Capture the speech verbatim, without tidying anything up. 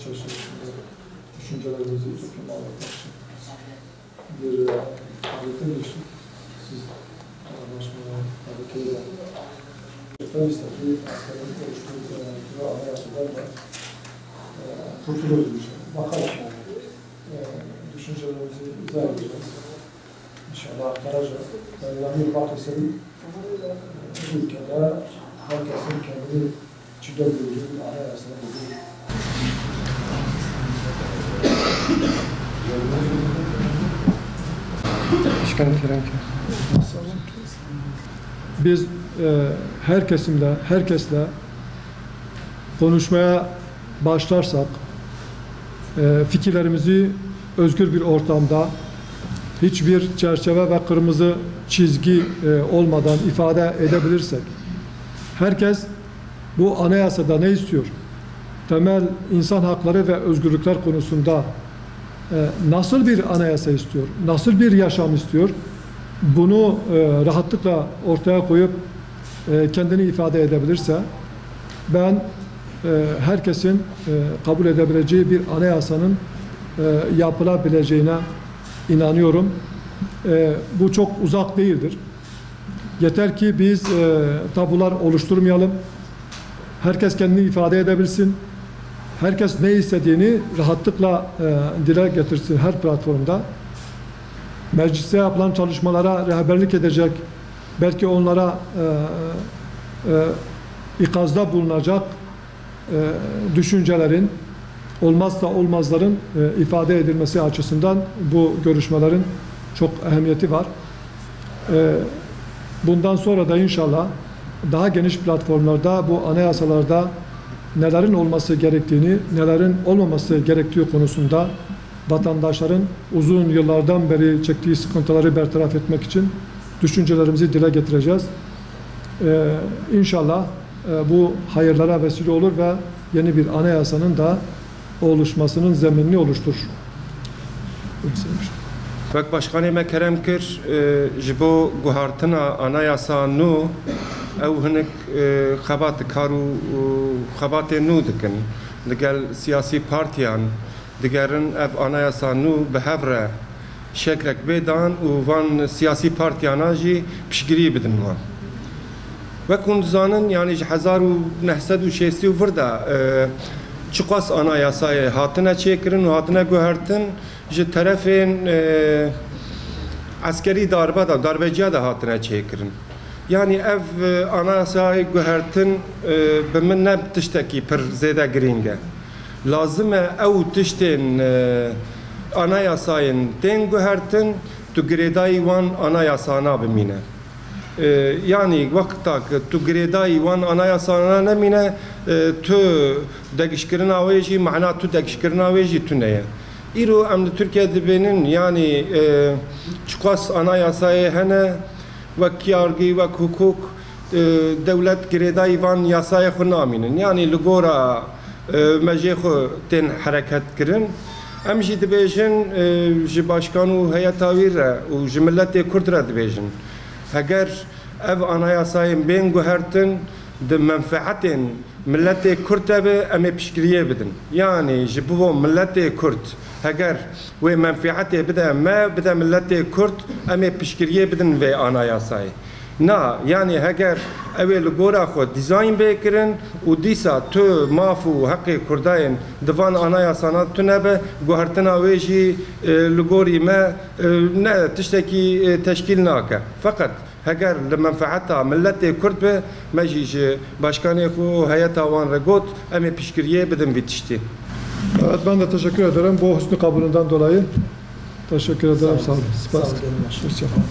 Çeşitli düşüncelerimizi topluma anlatmak için bir, e, faaliyete geçtik. Siz, e, başkanlar, tabii ki de. Efendimiz tabii askerin oluşturduğu, e, anayasadan da, e, kurtuluyoruz inşallah. Bakalım yani. E, düşüncelerimizi izah edeceğiz. İnşallah aktaracağız. Ben inanıyorum, bak, bu ülkede herkesin kendi içinde bulunduğu bir anayasa, bulunduğu Başkanım, kerem ki. Biz, e, her kesimle, herkesle konuşmaya başlarsak, e, fikirlerimizi özgür bir ortamda, hiçbir çerçeve ve kırmızı çizgi, e, olmadan ifade edebilirsek, herkes bu anayasada ne istiyor? Temel insan hakları ve özgürlükler konusunda, e, nasıl bir anayasa istiyor? Nasıl bir yaşam istiyor? Bunu, e, rahatlıkla ortaya koyup, e, kendini ifade edebilirse, ben, e, herkesin, e, kabul edebileceği bir anayasanın, e, yapılabileceğine inanıyorum. E, bu çok uzak değildir. Yeter ki biz, e, tabular oluşturmayalım. Herkes kendini ifade edebilsin. Herkes ne istediğini rahatlıkla, e, dile getirsin her platformda. Mecliste yapılan çalışmalara rehberlik edecek, belki onlara, e, e, ikazda bulunacak, e, düşüncelerin, olmazsa olmazların, e, ifade edilmesi açısından bu görüşmelerin çok ehemmiyeti var. E, bundan sonra da inşallah daha geniş platformlarda bu anayasalarda nelerin olması gerektiğini, nelerin olmaması gerektiği konusunda vatandaşların uzun yıllardan beri çektiği sıkıntıları bertaraf etmek için düşüncelerimizi dile getireceğiz. Ee, inşallah, e, bu hayırlara vesile olur ve yeni bir anayasanın da oluşmasının zeminini oluşturur. Wek başkanê me kerem kir, e, ji bo guhartina anayasa nû, ew hinek, e, xebat, kar û, û xebatê nû dikin. Digel siyasî partiyan digerin ev anayasa nû bi hev re şeklek bê dan û van siyasî partiyana jî piştgirî bidin wan. Wek hûn dizanin, yanî ji hezar û neh sed û şêstî û vir de, e, çiqas anayasayê hatine çêkirin û hatine guhertin, ji terefên, e, eskerî darbe de, darbeciya de hatine çêkirin. Yanî ev, e, anayasayê guhertin, e, bi min ne tiştekî pir zêde girîng e. Lazim e ew tiştên, e, anayasayên tên guhertin, tu girêdayî wan anayasana bimîne. E, yanî wexta ku tu girêdayî wan anayasana nemîne, e, tu degişkirina wê jî, mana tu degişkirina wê jî tune ye. Îro em li Tirkiye dibînin, yanî, e, çiqas anayasayê hene, wek yargî, wek hukuk, e, dewlet girêdayî van yasayê xwe namînin. Yanî li gora, e, mejê xwe tên hereket kirin. Em jî dibêjin, e, ji başkan û heyeta wî re û ji miletê Kurd re dibêjin. Heger ev anayasayên bên guhertin di menfeetên miletê Kurd de be, em ê piştgiriyê bidin. Yanî ji bo miletê Kurd, heger wê menfeetê bide me, bide miletê Kurd, em ê piştgiriyê bidin vê anayasayê. Na, yanî heger ew ê li gora xwe dîzayn bê kirin û dîsa tu maf û heqê Kurdayên di van anayasana tune be, guhertina wê jî, e, li gorî me, e, ne tiştekî, e, teşkîl nake. Feqet heger li menfeeta miletê Kurd be, me jî ji başkanê xwe û heyeta wan re got, em ê piştgiriyê bidin vî tiştî. Evet, ben de teşekkür ederim bu hüsnü kabulünden dolayı. Teşekkür ederim, sağ olun. Spas. Sağ olun. Hoşça kalın.